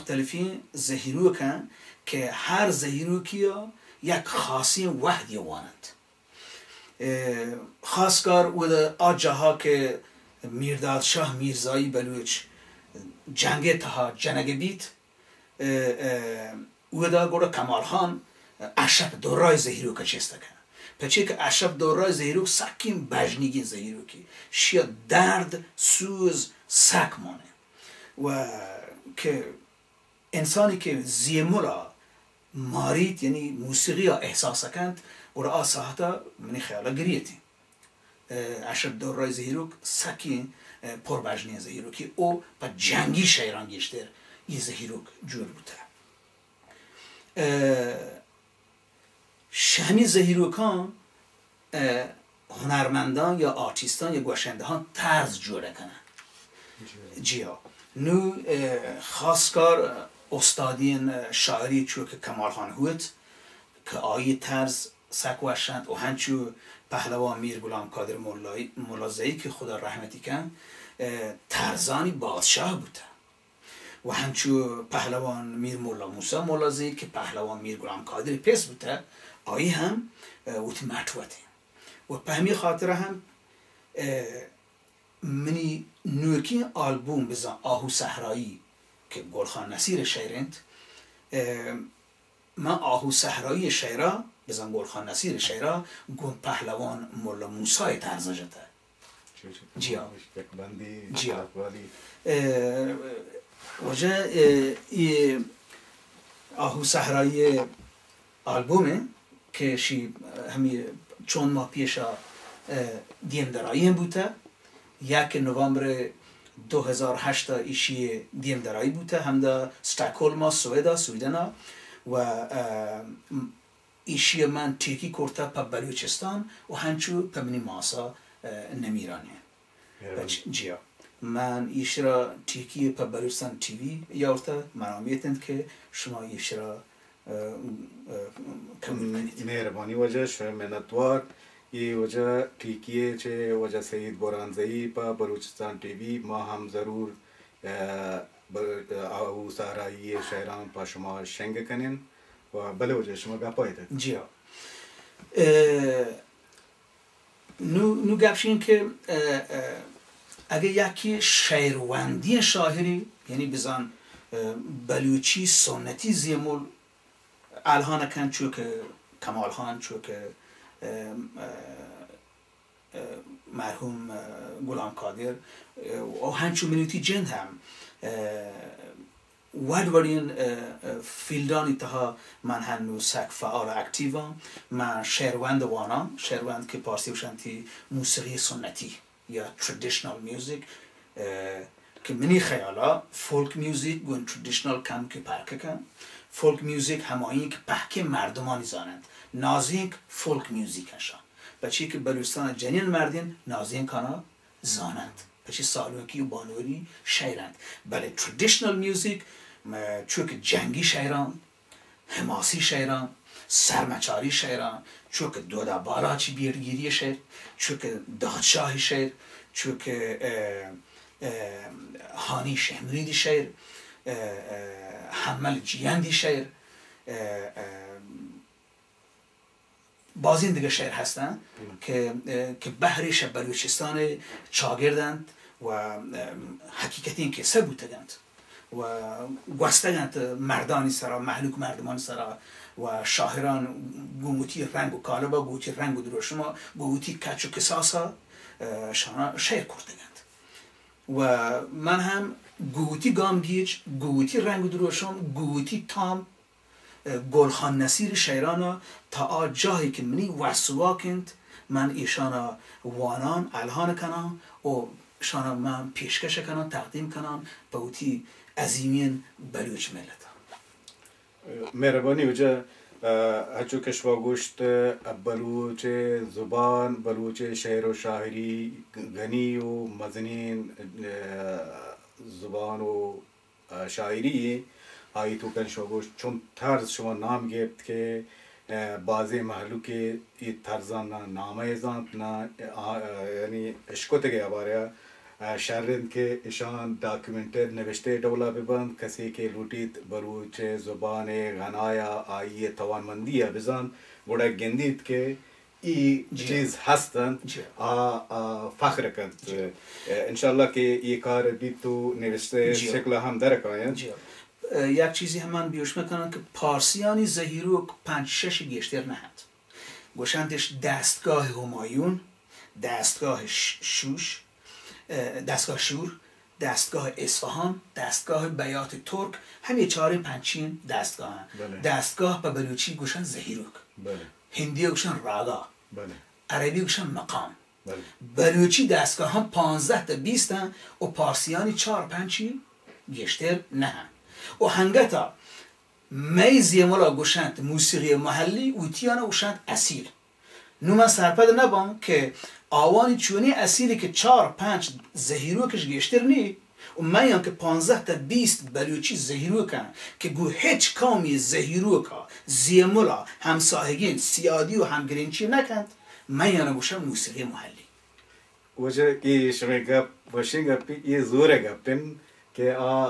مختلفیں زہیروک انت کہ ہر زہیروکی ءَ یک خاصیں وہدی ءَ واننت۔ ءُ خاص کار اود ءَ آ جاہا کہ میرداد شاہ میرزائی بلوچ جنگ ءِ تہا جنگ بیت، ءُ، ءُ اودا گڑا کمال خان اشرف درائے زہیروک ءَ چست کنت۔ پچے کہ اشرف درائے زہیروک سکیں بژنیگیں زہیروکے، شیا درد، سوز سک مانے۔ و کہ انسانی کہ زیمل ءَ ماریت، یعنی موسیقی ءَ احساس کنت، گڑا آ ساعت ءَ منی خیال ءَ گریت۔ ءُ اشرف درائے زہیروک سکیں، ءُ، پر بژنیں زہیروکے او پہ جنگی شعراں گیشتر اے زہیروک جوڑ بوتہ۔ ءُ شہ ہمے زہیروکاں، ءُ، ہنرمنداں یا آرٹسٹاں یا گوشندہاں طرز جوڑ کنن۔ جی۔ جی ہاں۔ نوں، ءُ، خاص کار استادیں، ءُ، شاعرے چو کہ کمال خان ہوت کہ آئی طرز سک وش انت و ہنچو پہلوان میر غلام قادر مولایی، مولازئی کہ خدا رحمتی کن، ءُ، طرزانی بادشاہ بوتہ۔ و ہنچو پہلوان میر مولا موسی مولازئی کہ پہلوان میر غلام قادر پس بوتہ، آئی ہم، ءُ، وتی مٹ وتیں۔ و پہ ہمے خاطر ہم، ءُ، منی نوکیں آلبوم بزاں آہو صحرائی کہ گل خان نصیر ءِ شعر انت، ءُ، من آہو صحرائی ءِ شعرا، بزاں گل خان نصیر ءِ شعرا گوں پہلوان ملا موسی ءِ طرزا جتہ۔ جی ہاں۔ یک بندی جی ہاں۔ ءُ، واجہ، ءُ، اے آہو صحرائی ءِ آلبوم ءَ کہ ایشی ہمے چند ماہ پیشا، ءُ، دیم درائی ہم بوتہ، یک نومبر دو ہزار ہشت ءَ ایشی دیم درائی بوتہ، ہمدا اسٹاکہولم ءَ، سوئد ءَ، سویڈن ءَ و، ءُ، ایشی من ٹیکی کرتہ پہ بلوچستان و ہنچو پہ منی ماسا، ءُ، نمیرانی۔ مہربانی۔ جی ہاں۔ من ایشرا ٹیکی پہ بلوچستان ٹی وی یاورتہ، منا امیت انت کہ شما ایشرا ءُ، ءُ، قبول کنیت۔ مہربانی واجہ، شمئے منتوار۔ اے واجہ ٹیکی ءَ چہ واجہ سعید برہانزئی پہ بلوچستان ٹی وی، ما ہم ضرور، ءُ، بل-، آہو صحرائی ءِ شعراں پہ شما شنگ کنیں۔ و بلے واجہ شما گپ ءَ اتگ۔ جی ہاں۔ ءُ، نوں، نوں گپ شین کہ، ءُ، ءُ، اگہ یکے شعروندی شاعری، یعنی بزان، ءُ، بلوچی سنتی زیمل الہان کن، چو کہ کمال خان، چو کہ، ءُ، ءُ، ءُ، مرحوم، ءُ، غلام قادر، ءُ، و ہنچو منی وتی جند ہم، ءُ، وڑ وڑیں، ءُ، ءُ، فیلڈانی تہا من ہنو سک فعال و اکٹیو آں۔ من شعروند واناں، شعروند کہ پارسی گوشنتی موسیقی سنتی یا ٹریڈیشنل میوزک، ءُ، کہ منی خیالا فولک میوزک گون ٹریڈیشنل کم کہ پرک کن۔ فولک میوزک ہمائی کہ پہکیں مردمانی زاننت، نازینک فولک میوزک اشان۔ پچی کہ بلوچستان جنین مردین نازینکانا زاننت، پچی سالونکی و بانوری شعر انت، بلے ٹریڈیشنل میوزک، م-، چو کہ جنگی شعراں، حماسی شعراں، سرمچاری شعراں، چو کہ دودا بالاچی بیڑگیری شعر، چو کہ دادشاہی شعر، چو کہ، ءُ، ءُ، ہانی شہمریدی شعر، ءُ، ءُ، حمل جیندی شعر، ءُ، ءُ، بازیں دگہ شعر ہستاں کہ، کہ بہرے شہ بلوچستان چاگرد انت و حقیقتیں کسہ بوتگ انت و گوستگ انت مردانی سرا، مہلوک مردمانی سرا و شاعران گوں وتی رنگ و کالبا، گوں وتی رنگ و دروشما، گوں وتی کچ و کساسا، ءُ، شانا شعر کرتگ انت۔ و من ہم گوں وتی گامگیج، گوں وتی رنگ و دروشم، گوں وتی تام، گل خان نصیر شعرانا تا آ جاہے کہ منی وس و واک انت، من ایشانا وانان، الہان کنان و اشانا من پیشکش کنان، تقدیم کنان پہ وتی عظیمیں بلوچ ملتا۔ مہربانی واجہ، ءُ، ہچو کہ شما گوشت، ءُ، بلوچ زبان، بلوچ شعر و شاعری غنی و مزنیں، ءُ، زبان و ءُ، شاعری یے، آئی توکا شما گوشت، چون طرز شما نام گپت کہ، ءُ، بازیں مہلوکے اے طرزاں نہ نام ءَ زانت، نہ، آ، یعنی اشکتگ ءَ بارے ءَ، ء شر انت کہ اشان ڈاکیومنٹڈ نبشتہ ڈولا بہ بنت، کسے کہ لوٹیت بلوچ زبان ء غنایا آئی ء توانمندی ء بزانت، گڑا گندیت کہ ای جی۔ چیز ہست انت، جی۔ آ، آ فخر کنت۔ جی۔ ء انشاءاللہ کہ ای کار بیت تو نبشتہ جی۔ شکل ہم در کاینت۔ جی۔ ء یک چیزی ہمان بیوش مکنن کہ پارسیانی زہیروک پنچ شش گیشتر نہ انت۔ گوشنتش دستگاہ ہمایون، دستگاہ ش-، شوش، اه، دستگاہ شور، دستگاہ اصفهان، دستگاہ بیات ترک، ہمے چاریں پنچیں دستگاہ انت۔ بلے۔ دستگاہ پہ بلوچی گوشن زہیروک۔ بلے۔ ہندی گوشن راگا۔ بلے۔ عربی گوشن مقام۔ بلے۔ بلوچی دستگاہ ہم پانزدہ تا بیست انت و پارسیانی چار پنچی گیشتر نہ انت۔ و ہنگتا مئے زیملا گوشنت موسیقی محلی، وتیانا گوشنت اصیل۔ نوں من سرپد نباں کہ آوانی چونیں اصیلی کہ چار پنچ زہیروکش گیشتر نی و میاں کہ پانزدہ تا بیست بلوچی زہیروک انت کہ گوں ہچ قومی زہیروکا زیملا ہمساہگین سیادی و ہمگرنچی نکنت، میانا گوشن موسیقی محلی۔ واجہ، اے شمئے گپ وشیں گپے، اے زورئے گپ انت کہ آ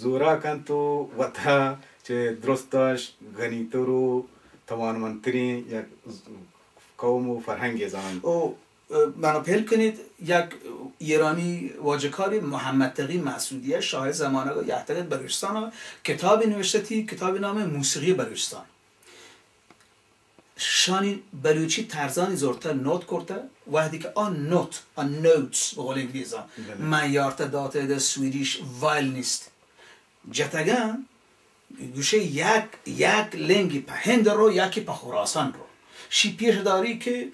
زوراک انت و وتا چہ درستاں غنیتر و توانمندتریں یک قوم و فرہنگے زانت۔ او، ء، منا پہل کنیت، یک ایرانی واجکارے محمد تقی مسعودی ء شاہ زمانگ ء یہتگ ات بلوچستان ء کتابے نوشتتی، کتابے نام موسیقی بلوچستان۔ شانی بلوچی طرزانی زرتہ نوت کرتہ، وہدی کہ آ نوت، آ نوٹس بہ قول انگلیزاں، بلے۔ من یارتہ داتہ دہ سویڈیش وائلنیست جتگن، گوشے یک، یک لنگی پہ ہند رو، یکی پہ خراسان رو۔ شی پیش داری کہ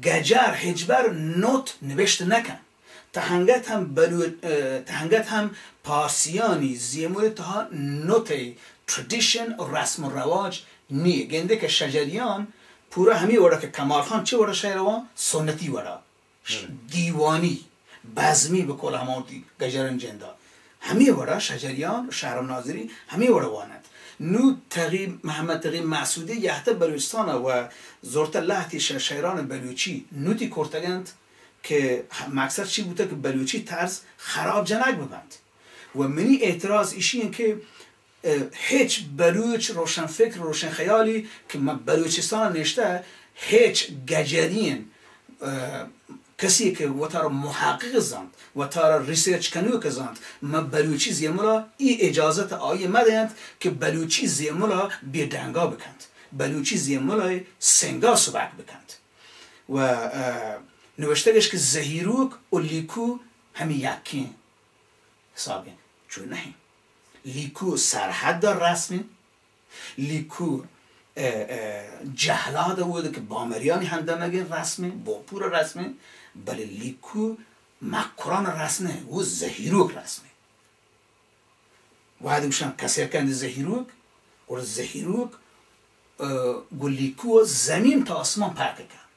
گجر ہچبر نوت نوشت نکن۔ تہنگت ہم بلو-، اه، تہنگت ہم پارسیانی زیمل تہا نوتے ٹریڈیشن و رسم و رواج نیه۔ گندے کہ شجریان پورا ہمی وڑا کہ کمال خان چه وڑا شعر وان، سنتی وڑا۔ ش-، بلے۔ دیوانی، بزمی بکل ہما وتی گجرن جندا۔ ہمی وڑا شجریان، شہرام ناظری ہمی وڑا وانت۔ نو تغی، محمد تغی مسعودی یہتہ بلوچستان و زرتہ لہتی ش-، شعران بلوچی نوتی کرتگنت۔ کہ مقصد چی بوتہ کہ بلوچی طرز خراب جنگ ببنت۔ و منی اعتراض ایشی انت کہ، اه، ہچ بلوچ روشن فکر، روشن خیالی کہ مہ بلوچستان نشتہ، ہچ گجرین، اه، کسی کہ وتارا محقق زانت، وتارا ریسرچ کنوک زانت، مہ بلوچی زیملا ای اجازت آئی مدینت کہ بلوچی زیملا بے ڈنگا بکنت، بلوچی زیملا سنگا سبک بکنت۔ و، اه، نوشتگش کہ زہیروک و لیکو ہمی یکیں حسابیں۔ چون نہیں۔ لیکو سرحد رسمیں۔ لیکو، اه، اه، جہلاد اود کہ بامریانی ہندمگیں رسمیں، بوپور رسمیں، بلے لیکو مکران رسمیں، وہ زہیروک رسمیں۔ وہدے گوشن کسر کندی زہیروک، گڑا زہیروک، اه، گوں لیکو زمین تا آسمان پرک کن۔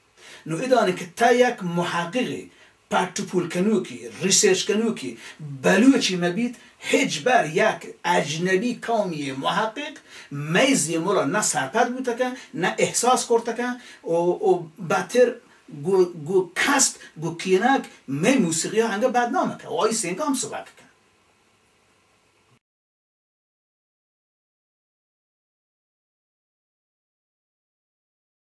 نو ادانے کہ تا یک محققی، پٹ و پول کنوکی، ریسرچ کنوکی بلوچی مبیت، ہچبر یک اجنبی قومی محقق مئے زیملا نہ سرپد بوتکن، نہ احساس کرتکن و، و بتر گو، گو کست، گو کینک مئے موسیقی ہنگا بدنام کن و آئی سنگا ہم سبک کن۔